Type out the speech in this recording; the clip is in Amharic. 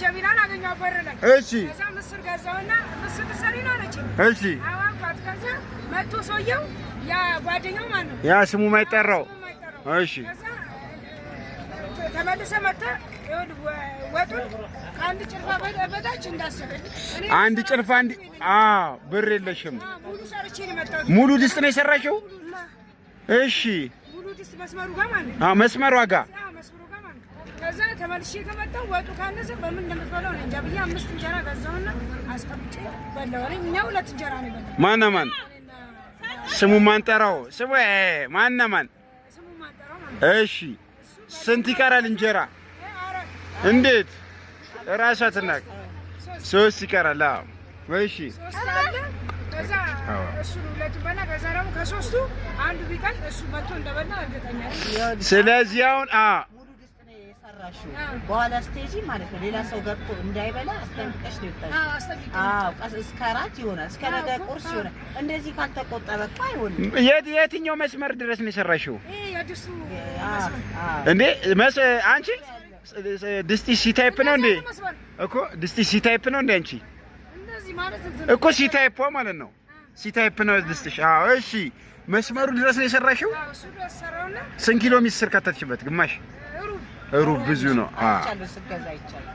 ጀሚላን አገኘኋት በር ላይ። ከዛ ምስር ገዛሁና ምስር ልትሰሪ ነው አለችኝ። አዎ አልኳት። ከዛ መጥቶ ሰውየው፣ ያ ጓደኛው ማለት ነው። ያ ስሙ የማይጠራው። ስሙ የማይጠራው። ከዛ ተመልሰህ መጥተህ ይኸውልህ ወጡን ከአንድ ጭልፋ በታች እንዳሰበ እኔ አንድ ጭልፋ አንድ፣ አዎ፣ ብር የለሽም። ሙሉ ሰርቼ ነው የመጣሁት። ሙሉ ድስት ነው የሰራሽው? እሺ። ሙሉ ድስት መስመሩ ጋር ማለት ነው። አዎ፣ መስመሯ ጋር። አዎ፣ መስመሩ ጋር ማለት ነው። ከዛ ተመልሼ ከመጣሁ ወጡ ካነሰ በምን እንደምትበላው እኔ እንጃ ብዬ አምስት እንጀራ ገዛሁና አስቀምጬ በላሁ። እኔ እኛ ሁለት እንጀራ ነው የበላነው። ማና ማን? እኔና ስሙ ማንጠራው ስሙ ማና ማን? ስሙ ማንጠራው ማለት ነው። እሺ፣ ስንት ይቀራል እንጀራ? አራት። እንዴት እራሷ ትናቅ። ሶስት ይቀራል። አዎ፣ እሺ። ሶስት አለ። ከዛ እሱን ሁለቱን በላ። ከዛ ደግሞ ከሶስቱ አንዱ ቢቀር እሱ መጥቶ እንደበላ እርግጠኛ ነኝ። ስለዚህ አሁን ሙሉ ድስት ነው የሰራሽው። በኋላ stage ማለት ነው ሌላ ሰው ገብቶ እንዳይበላ አስጠንቅቀሽ ነው የወጣሽው። አዎ፣ አስጠንቅቄ። አዎ፣ ቀስ እስከ እራት ይሆናል፣ እስከ ነገ ቁርስ ይሆናል። እንደዚህ ካልተቆጠበ እኮ አይሆንም። የትኛው መስመር ድረስ ነው የሰራሽው? ይሄ የድስቱ መስመር። እንዴ፣ አንቺ ድስት C type ነው እንዴ? መስመር። እኮ ድስት C type ነው እንዴ አንቺ? እንደዚህ ማለት እንትን። እኮ C type ማለት ነው። C type ነው ድስትሽ። አዎ፣ እሺ። መስመሩ ድረስ ነው የሰራሽው? አዎ፣ እሱ ድረስ ሰራውና ስንት ኪሎ ምስር ከተትሽበት? ግማሽ? ሩብ። ሩብ ብዙ ነው። አዎ። አይቻለሁ፣ ስገዛ አይቻለሁ።